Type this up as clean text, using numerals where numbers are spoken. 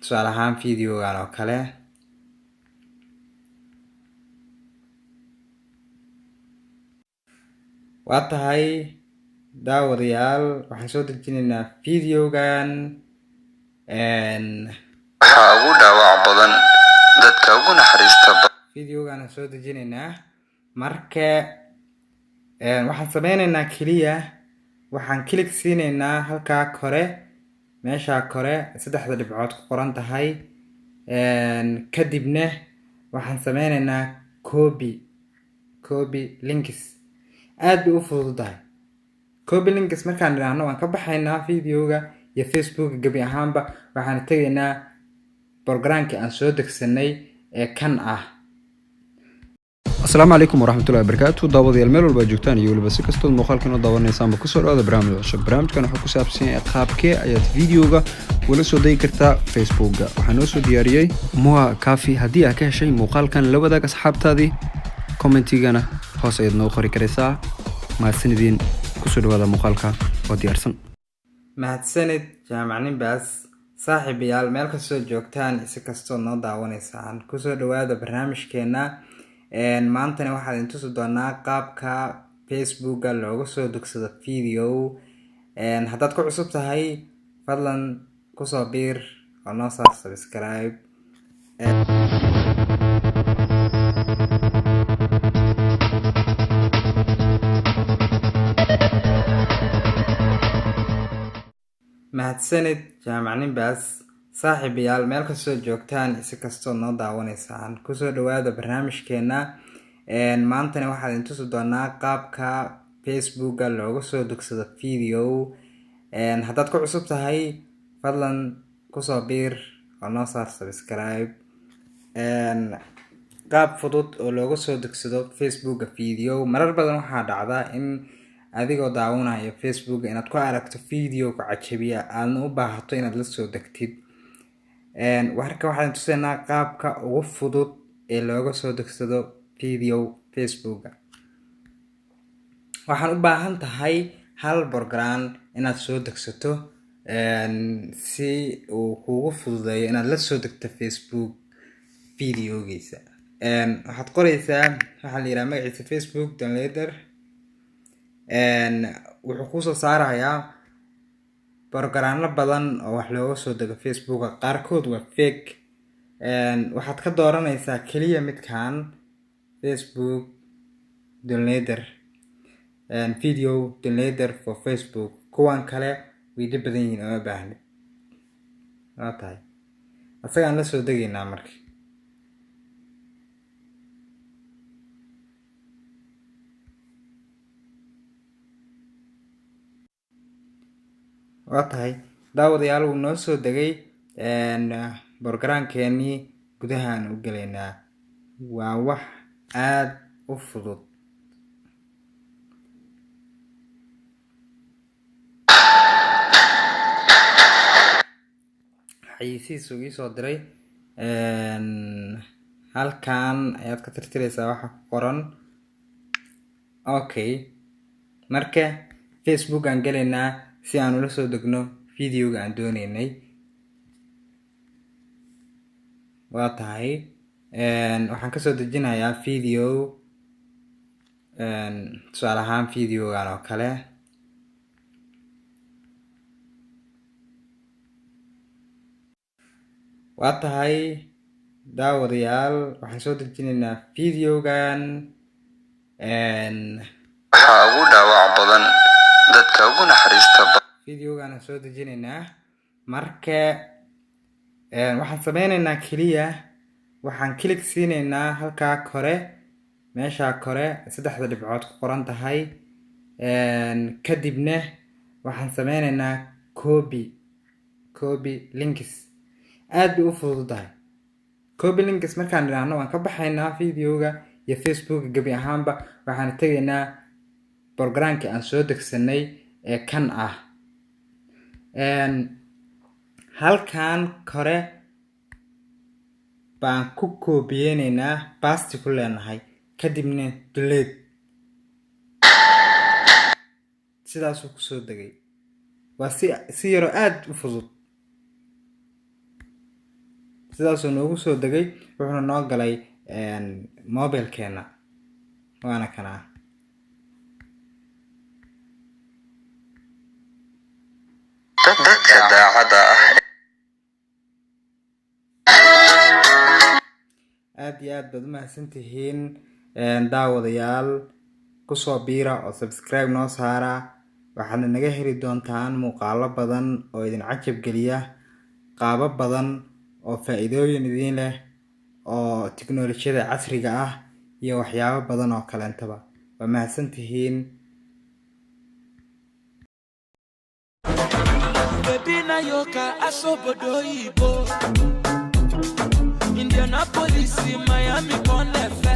Tusaale ahaan, videogan oo kale. Waa tahay, daawadayaal, waxaan soo dejinaynaa videogan. Waxaa ugu dhaawac badan dadka ugu naxariista. Videogan aan soo dejinaynaa. Marka waxaan sameyneynaa keliya, waxaan click siinaynaa halkaa kore, meeshaa kore saddexda dhibcood ku qoran tahay. Kadibna waxaan sameyneynaa copy links. Aad bay u fududahay. Copy links markaan idhaahno, waan ka baxaynaa videoga iyo Facebooka gebi ahaanba. Waxaan tegaynaa programkii aan soo degsanay ee kan ah. Asalaamu calaykum waraxmatullahi wabarakaatu. Daawadayaal, meel walba aad joogtaan iyo weliba si kastood muuqaalkan u daawanaysaanba, kusoo dhawaada barnaamij cusub. Barnaamijkan wuxuu ku saabsan yahay qaabkee ayaad videoga ula soo degi kartaa Facebooka. Waxaa noo soo diyaariyey Mua Cafi. Haddii aad ka heshay muuqaalkan, la wadaag asxaabtaadii, commentigana hoos ayaad noo qori karaysaa. Mahadsanidin, kusoo dhawaada muuqaalka oo diyaarsan. Mahadsanid, Jaamac Nimbaas. Saaxiibayaal, meel kastoo joogtaan, si kastoo noo daawanaysaan, kusoo dhawaada barnaamijkeena. Maantana waxaan idin tusi doonaa qaabka Facebooka looga soo degsado video. Haddaad ku cusub tahay, fadlan kusoo biir oo noo saar subscribe. Mahadsanid, Jaamac Nimbaas. Saaxiibayaal, meel kastoo joogtaan, si kastoo noo daawanaysaan, kusoo dhawaada barnaamijkeena. Maantana waxaan idin tusi doonaa qaabka Facebooka looga soo degsado video. Haddaad ku cusub tahay, fadlan kusoo biir oo noo saar subscribe. Qaab fudud oo looga soo degsado Facebooka video. Marar badan waxaa dhacda in adigoo daawanayo Facebook inaad ku aragto video ku cajabiya, aadna u baahato inaad la soo degtid. Marka waxaan tusaynaa qaabka ugu fudud ee looga soo degsado video Facebooka. Waxaan u baahan tahay hal program inaad soo degsato si uu kuugu fududeeyo inaad la soo degto Facebook videogiisa. Waxaad qoreysaa, waxaa la yidhaha magaciisa Facebook Downloader. Wuxuu kusoo saarayaa programno badan oo wax looga soo dego Facebooka. Qaarkood waa fake. Waxaad ka dooranaysaa keliya midkan, Facebook Downloader, Video Downloader for Facebook. Kuwan kale way dhib badan yihiin, ooma baahnid. Waa tahay, asagaan la soo degaynaa marka. Waa tahay, daawadayaal, wuu noo soo degay programkeenii. Gudahaan u gelaynaa. Waa wax aada u fudud. Xayeysiis uu iisoo diray. Halkan ayaad ka tirtireysaa waxa ku qoran. Okay, marka Facebook aan gelaynaa si aan ula soo degno videoga aan dooneynay. Waa tahay, waxaan kasoo dejinayaa video. Tusaale ahaan, videogan oo kale. Waa tahay, daawadayaal, waxaan soo dejinaynaa videogan. Waxaa ugu dhaawac badan dadka ugu naxariista. Videogan aan soo dejinaynaa. Marka waxaan sameyneynaa keliya, waxaan click siinaynaa halkaa kore, meeshaa kore saddexda dhibcood ku qoran tahay. Kadibna waxaan sameyneynaa copy links. Aad bay u fududahay. Copy links markaan idhaahno, waan ka baxaynaa videoga iyo Facebooka gebi ahaanba. Waxaan tegaynaa programkii aan soo degsanay ee kan ah. Halkan kore baan ku koobiyeyneynaa, paste ku leenahay, kadibna delete. Sidaasuu kusoo degay. Waa si yaroo aada u fudud. Sidaasuu noogu soo degay, wuxuuna noo galay mobilkeena, waana kanaa. Dadka daacadda ah. Aad iyo aad baad umahadsan tihiin, daawadayaal. Kusoo biira oo subscribe noo saara. Waxaadna naga heli doontaan muuqaalo badan oo idin cajab geliya, qaabo badan oo faa-iidooyin idiin leh oo tiknolojiyada casriga ah iyo waxyaabo badan oo kaleentaba. Waa mahadsan tihiin. Baby, na yoka asobodo oyibo. Indianapolis, Miami, Bonnefe.